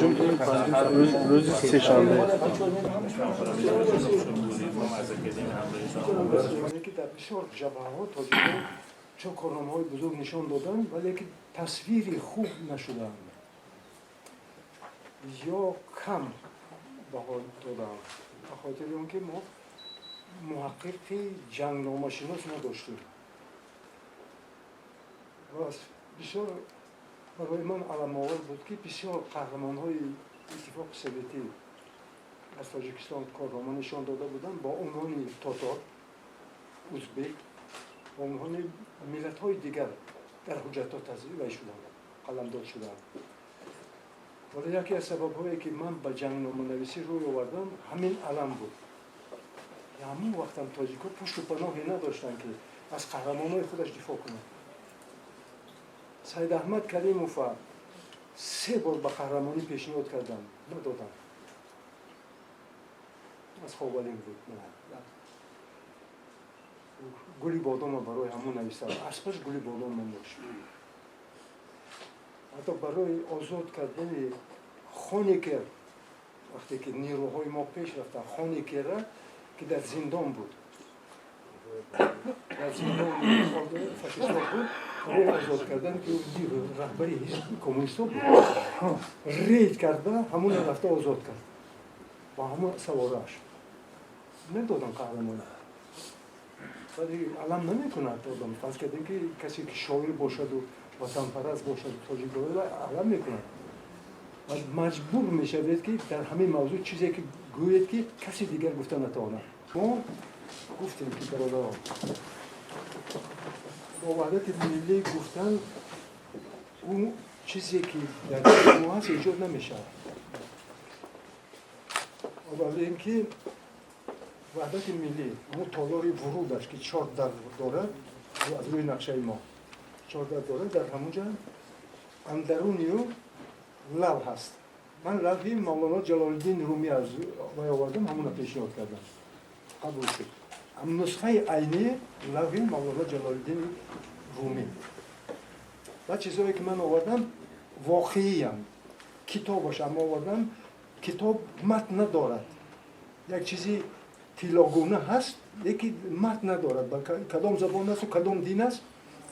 Панҷум, рӯзи сешанбе. Ки дар бисёр ҷабҳаҳо тоҷикон чун корномаҳои бузург нишон доданд, вале ки тасвири хуб нашуданд ё кам баҳо доданд, ба хотири он ки мо муҳаққиқи ҷангномашинос надоштем. Ва бисёр барои ман аламовар буд, ки бисёр қаҳрамонҳои Иттифоқи Советӣ аз Тоҷикистон корнома нишон дода буданд бо унвони тотор, узбек, бо унвони миллатҳои дигар дар ҳуҷҷатҳо тазвивай шуданд, қаламдод шуданд. Вале яке аз сабабҳое, ки ман ба ҷангноманависӣ рӯй овардам, ҳамин алам буд. Ҳамон вақтам тоҷикҳо пушту паноҳе надоштанд, ки аз қаҳрамонҳои худаш дифоъ кунанд. Саид Аҳмад Каримова се бор ба қаҳрамонӣ пешниҳод карданд, надоданд. Аз Ховалин буд. Гули бодома барои ҳамон нависам, аспаш Гули Бодом ном дошт. Ҳатто барои озод кардани Хонекер, вақте ки нерӯҳои мо пеш рафтанд, Хонекера, ки дар зиндон буд, дар зиндони фашистҳо буд, барои озод кардан, ки раҳбари ҳизби коммунистҳо буд, рейд карда, ҳамона рафта озод кард бо ҳамон саворааш. Надодам қаҳрамонӣ. Вале алам намекунад одам. Фарз кардем, ки касе ки шоир бошаду ватанпараст бошаду тоҷик бошад, алам мекунад ва маҷбур мешавед, ки дар ҳамин мавзӯъ чизе ки гӯед, ки каси дигар гуфта натавонад. Мо гуфтем, ки бародарон, бо ваҳдати миллӣ гуфтан, ӯ чизе ки дар мо ҳаст, эҷод намешавад. Овардем, ки ваҳдати миллӣ ҳамун толори вурудаш, ки чор дар дорад, аз рӯи нақшаи мо чор дар дорад, дар ҳамун ҷа андаруни ӯ лавҳ ҳаст. Ман лавҳи Мавлоно Ҷалолиддин Румӣ аз вай овардам, ҳамуна пешниҳод кардам, қабул шуд. Нусхаи айнии лавҳи Мавлоно Ҷалолиддини Румӣ ва чизҳое, ки ман овардам, воқеиям. Китобашам овардам. Китоб матн надорад, як чизи тиллогуна ҳаст, леки матн надорад, ба кадом забон асту кадом дин аст,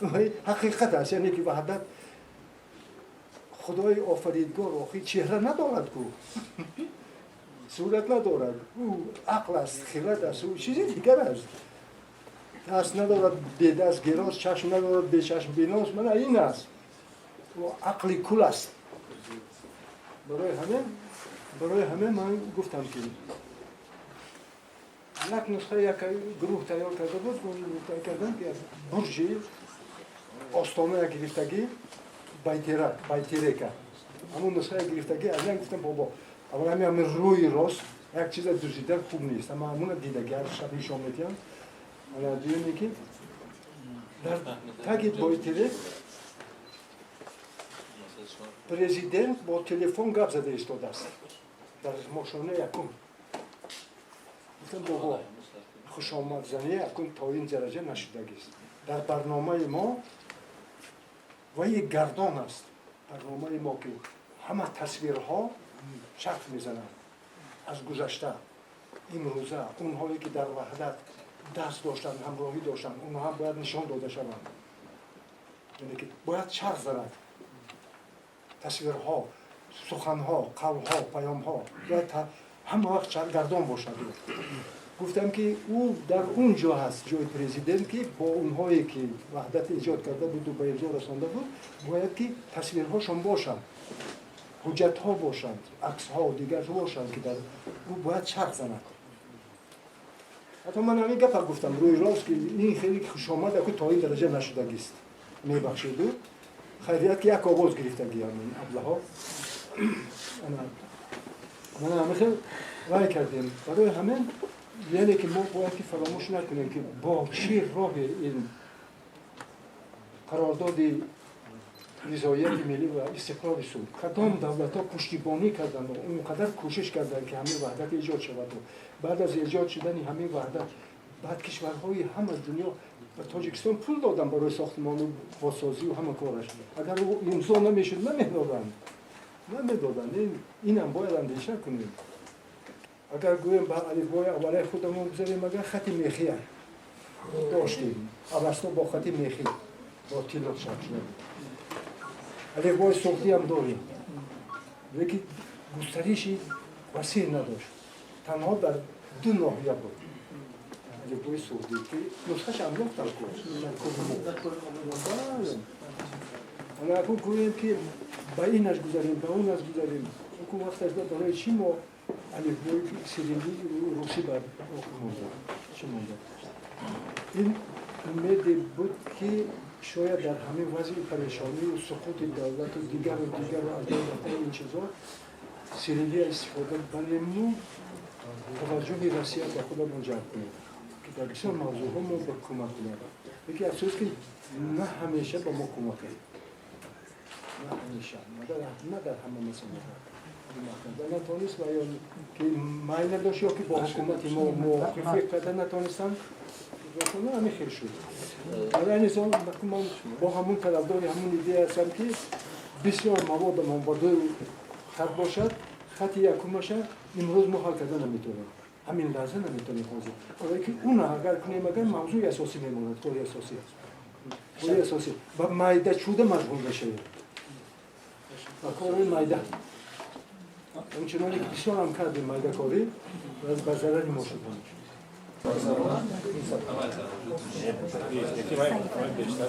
ҳақиқат аст. Яъне ки ваҳдат, Худои офаридгор охи чеҳра надорад ку, сурат надорад, ӯ ақл аст, хирад аст, ӯ чизи дигар аст. Даст надорад, бедаст герост, чашм надорад, бечашм биност. Мана ин аст, ӯ ақли кул аст. Барои ҳамин ман гуфтам, ки як нусха як гурӯҳ тайёр карда буд, кардам, ки аз бурҷи Остона гирифтагӣ, Байтерак, Байтерека, ҳамон нусхаи гирифтагӣ аз як. Гуфтам: бобо, аввал ҳами рӯи рост як чиза дузидан хуб нест, ама ҳамуна дидаги ҳар шаб нишон медиҳам. Ана дуюме, ки дар таги Байтерек президент бо телефон гап зада истодааст дар мошонаи якум. Гуфтам: бобо, хушомадзанӣ акун то ин дараҷа нашудагист дар барномаи мо. Ваи гардон аст барномаи мо, ки ҳама тасвирҳо чарх мезананд аз гузашта, имрӯза. Онҳое ки дар ваҳдат даст доштанд, ҳамроҳӣ доштанд, онҳо ҳам бояд нишон дода шаванд. Яъне ки бояд чарх занад тасвирҳо, суханҳо, қавлҳо, паёмҳо бояд ҳама вақт гардон бошад. Гуфтам, ки ӯ дар он ҷо ҳаст, ҷои президент, ки бо онҳое ки ваҳдат эҷод карда буду ба имзо расонда буд, бояд ки тасвирҳошон бошанд, ҳуҷҷатҳо бошанд, аксҳо, дигар бошанд, ки дар ӯ бояд чарх занад. Ҳатто ман ҳамин гапа гуфтам рӯи рост, ки ин хеле хушомад аку то ин дараҷа нашудагист, мебахшеду. Хайрият, ки як овоз гирифтагӣ ҳамин аблаҳо. Мана ҳамин хел вай кардем. Барои ҳамин, яъне ки мо бояд ки фаромӯш накунем, ки бо чӣ роҳе ин қарордоди ризояти миллӣ ва истиқрори сулҳ, кадом давлатҳо пуштибонӣ карданду он қадар кӯшиш карданд, ки ҳамин ваҳдат эҷод шаваду баъд аз эҷод шудани ҳамин ваҳдат, баъд кишварҳои ҳама дунё ба Тоҷикистон пул доданд барои сохтмону босозию ҳама кораш. Агар ӯ имзо намешуд, намедоданд. Намедоданд. Инам бояд андеша кунем. Агар гӯем ба алифбои аввалаи худамон гузарем, агар хати мехия доштем, авасто бо хати мехӣ бо тилло чап шуда буд. Алифбои суғдиам дорем, лекин густариши васеъ надошт, танҳо дар ду ноҳия буд алифбои суғдӣ, ки нусхашам ёфтам дар кори мо. Ана акун гӯем, ки ба инаш гузарем, ба онаш гузарем, акун вақташ барои чӣ мо алифбои сириллӣ русӣ бар монда? Чӣ монда? Ин умеде буд, ки шояд дар ҳамин вазъи парешонию суқути давлату дигару дигару аз байн рафтани ин чизҳо сириллия истифода барему, таваҷҷӯҳи Россия ба худамон ҷалб кунем, ки дар бисёр мавзӯъҳо мо ба кӯмак кунем. Лекин афсӯс, ки на ҳамеша ба мо кӯмак кард, на ҳамеша, на дар ҳама масъалаҳо карда натонист ва ё ки майл надошт, ё ки бо ҳукумати мо мувофиқ карда натонистанд. Ҳамин хел шуд. Барои ин сол ман бо ҳамун тарафдори ҳамун идея ҳастам, ки бисёр маводамон ба ду хат бошад. Хати якумаша имрӯз мо ҳал карда наметавонем, ҳамин лаҳза наметавонем ҳозир, барое ки уна агар кунем, агар мавзӯи асосӣ мемонад, кори асосӣ ба майда чуда машғул мешавем, ба кори майда, ҳамчуноне ки бисёрам кардем майдакорӣ, ба зарари мо шуд. Яки ман бештар.